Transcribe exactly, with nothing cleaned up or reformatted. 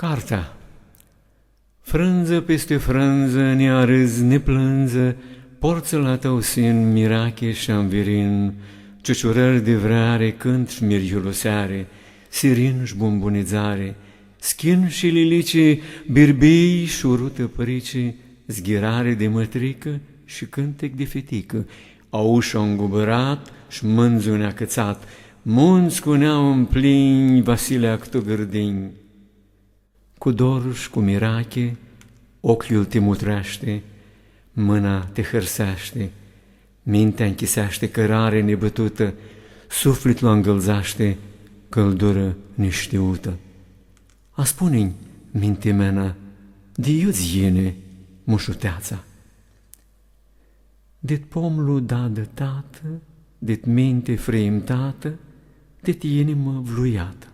Cartea. Frãndzã pisti frãndzã, ni arãdz, ni plãndzã, portsã la tãu sin mirachi shi anvirin, ciuciurãri di vreari, cãnt shi miryiluseari, sirin shi bumbunidzari, schin shi lilici, birbii shi urutã prici, zghirari di mãtricã shi cãntic di fiticã, aushu angubãrat shi mãndzu neacãtsat, muntsã cu neauã mplinj, Vasile, a cãtã gãrdinj. Cu dor shi cu mirachi, ocljiul ti mutreashti, mãna ti hãrseashti, mintea nchiseashti cãrari nibãtutã, suflitlu angãldzashti cãldurã nishtiutã. Aspuni-nj, minti mea, di iu-ts yini mushuteatsa? Dit pomlu dadã tatã, dit minti friimtatã, dit inimã vluiatã.